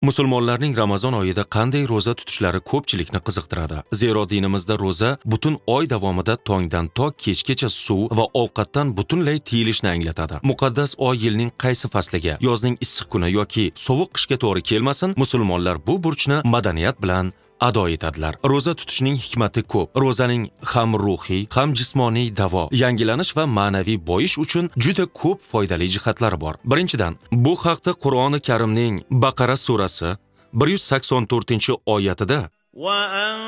Musulmonlarning Ramazon oyida qanday ro'za tutishlari ko'pchilikni qiziqtiradi. Zero dinimizda ro'za butun oy davomida tongdan to kechgacha suv va ovqatdan butunlay tiyilishni anglatadi. Muqaddas oy yilning qaysi fasliga, yozning issiq kuni yoki sovuq qishga to'g'ri kelmasin, musulmonlar bu burchni madaniyat bilan ado etadilar. Ro'za tutishning hikmati ko'p. Ro'zaning ham ruhiy, ham jismoniy davo, yangilanish va ma'naviy boyish uchun juda ko'p foydali jihatlari bor. Birinchidan, bu haqda Qur'oni Karimning Baqara surasi 184-oyatida va an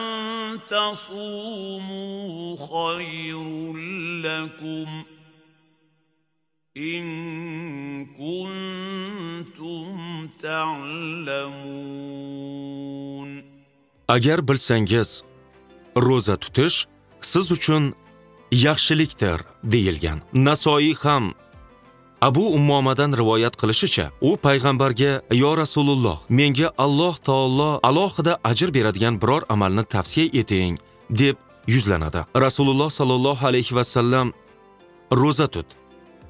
tasumu khayrul lakum in kuntum ta'lamun. Agar bilsangiz, ro'za tutish siz uchun yaxshilikdir deyilgan. Nasoiy ham Abu Ummomadan rivoyat qilishicha, u payg'ambarga: "Yo Rasululloh, menga Alloh taolo alohida ajr beradigan biror amalni tavsiya eting" deb yuzlanadi. Rasululloh sallallohu alayhi va sallam: "Ro'za tut.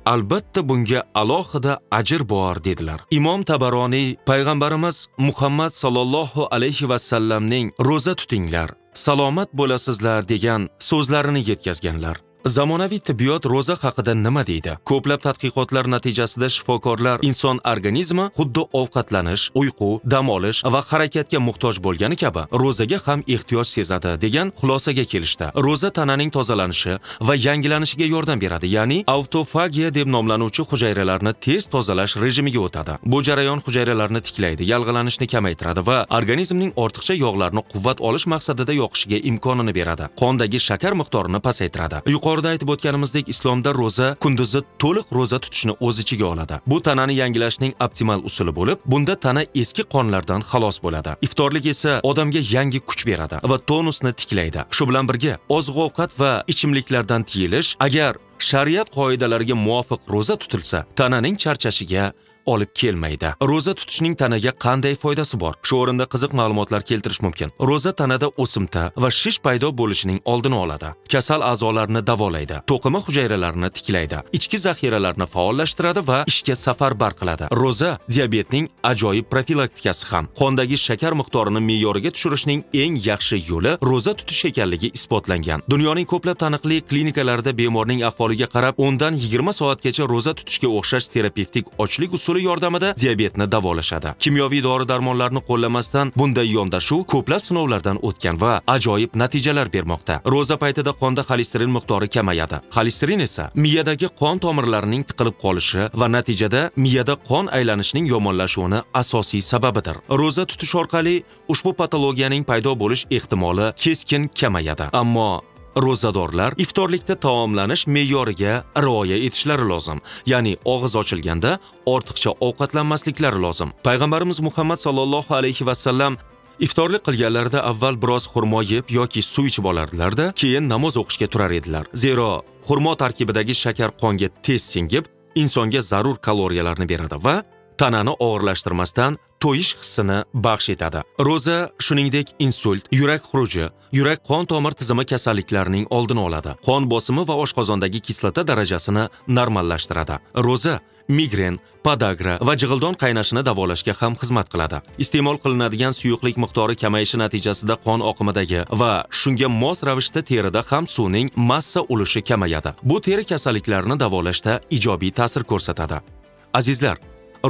Albatta bunga alohida ajr bor" dedilar. Imom Tabaroniy payg'ambarimiz Muhammad sallallohu alayhi va sallamning "Ro'za tutinglar, salomat bo'lasizlar" degan so'zlarini yetkazganlar. Zamonaviy tibbiyot ro'za haqida nima deydi? Ko'plab tadqiqotlar natijasida shifokorlar inson organizmi xuddi ovqatlanish, uyqu, dam olish va harakatga muhtoj bo'lgani kabi ro'zaga ham ehtiyoj sezadi degan xulosaga kelishdi. Ro'za tananing tozalanishi va yangilanishiga yordam beradi, ya'ni autofagiya deb nomlanuvchi hujayralarni tez tozalash rejimiga o'tadi. Bu jarayon hujayralarni tiklaydi, yalg'ilanishni kamaytiradi va organizmning ortiqcha yog'larni quvvat olish maqsadida yoqishiga imkonini beradi. Qondagi shakar miqdorini pasaytiradi. Yuqorida aytib o'tganimizdek, islomda ro'za kunduzi to'liq ro'za tutishni o'z ichiga oladi. Bu tanani yangilashning optimal usuli bo'lib, bunda tana eski qonlardan xalos bo'ladi. Iftorlik esa odamga yangi kuch beradi va tonusni tiklaydi. Shu bilan birga, oziq-ovqat va ichimliklardan tiyilish, agar shariat qoidalariga muvofiq ro'za tutilsa, tananing charchashiga olib kelmaydi. Ro'za tutishning tanaga qanday foydasi bor? Shu o'rinda qiziq ma'lumotlar keltirish mumkin. Ro'za tanada o'simta va shish paydo bo'lishining oldini oladi. Kasal a'zolarni davolaydi, to'qima hujayralarini tiklaydi, ichki zaxiralarni faollashtiradi va ishga safarbar qiladi. Ro'za diabetning ajoyib profilaktikasi ham. Qondagi shakar miqdorini me'yoriga tushirishning eng yaxshi yo'li ro'za tutish ekanligi isbotlangan. Dunyoning ko'plab taniqli klinikalarida bemorning ahvoliga qarab 10 dan 20 soatgacha ro'za tutishga o'xshash terapevtik ochlik usuli yordamida diabetni davolashadi. Kimyoviy dori-darmonlarni qo'llamasdan bunday yondashuv ko'plab sinovlardan o'tgan va ajoyib natijalar bermoqda. Ro'za paytida qonda xolesterin miqdori kamayadi. Xolesterin esa miyadagi qon tomirlarining tiqilib qolishi va natijada miyada qon aylanishining yomonlashuvini asosiy sababidir. Ro'za tutish orqali ushbu patologiyaning paydo bo'lish ehtimoli keskin kamayadi. Ammo ro'zadorlar iftorlikda taomlanish me'yoriga rioya etishlari lozim. Ya'ni og'iz ochilganda ortiqcha ovqatlanmasliklari lozim. Payg'ambarimiz Muhammad sallallohu alayhi va sallam iftorlik qilganlarida avval biroz xurmo yeb yoki suv ichib olardilar-da, keyin namoz o'qishga turar edilar. Zero xurmo tarkibidagi shakar qonga tez singib, insonga zarur kaloriyalarni beradi va tanani og'irlashtirmasdan to'yish hissini baxsh etadi. Ro'za shuningdek insult, yurak xuruji, yurak qon tomir tizimi kasalliklarining oldini oladi. Qon bosimi va oshqozondagi kislota darajasini normallashtiradi. Ro'za migren, podagra va jig'ildon qaynashini davolashga ham xizmat qiladi. Iste'mol qilinadigan suyuqlik miqdori kamayishi natijasida qon oqimidagi va shunga mos ravishda terida ham suvning massa ulushi kamayadi. Bu teri kasalliklarini davolashda ijobiy ta'sir ko'rsatadi. Azizlar,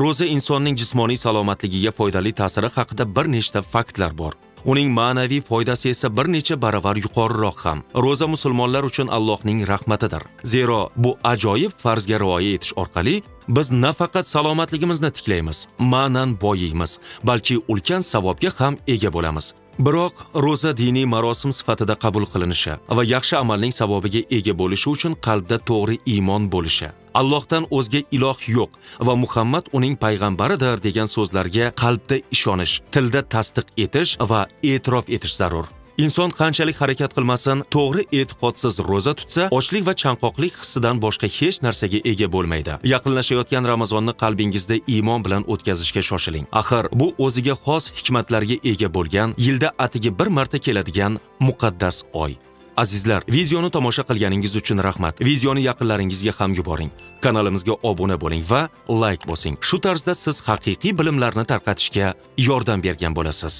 ro'za insonning jismoniy salomatligiga foydali ta'siri haqida bir nechta faktlar bor. Uning ma'naviy foydasi esa bir necha baravar yuqoriroq ham. Ro'za musulmonlar uchun Allohning rahmatidir. Zero bu ajoyib farzga rioya etish orqali biz nafaqat salomatligimizni tiklaymiz, ma'nan boyiymiz, balki ulkan savobga ham ega bo'lamiz. Biroq ro'za diniy marosim sifatida qabul qilinishi va yaxshi amalning savobiga ega bo'lishi uchun qalbda to'g'ri iymon bo'lishi, Allohdan o'zga iloh yo'q va Muhammad uning payg'ambaridir degan so'zlarga qalbda ishonish, tilda tasdiq etish va e'tirof etish zarur. Inson qanchalik harakat qilmasin, to'g'ri e'tiqodsiz ro'za tutsa, ochlik va chanqoqlik hissidan boshqa hech narsaga ega bo'lmaydi. Yaqinlashayotgan Ramazonni qalbingizda iymon bilan o'tkazishga shoshiling. Axir bu o'ziga xos hikmatlarga ega bo'lgan, yilda atigi bir marta keladigan muqaddas oy. Azizlar, videoni tomosha qilganingiz uchun rahmat. Videoni yaqinlaringizga ham yuboring. Kanalimizga obuna bo'ling va like bosing. Shu tarzda siz haqiqiy bilimlarni tarqatishga yordam bergan bo'lasiz.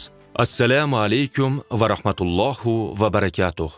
Assalomu alaykum va rahmatullohi va barakatuh.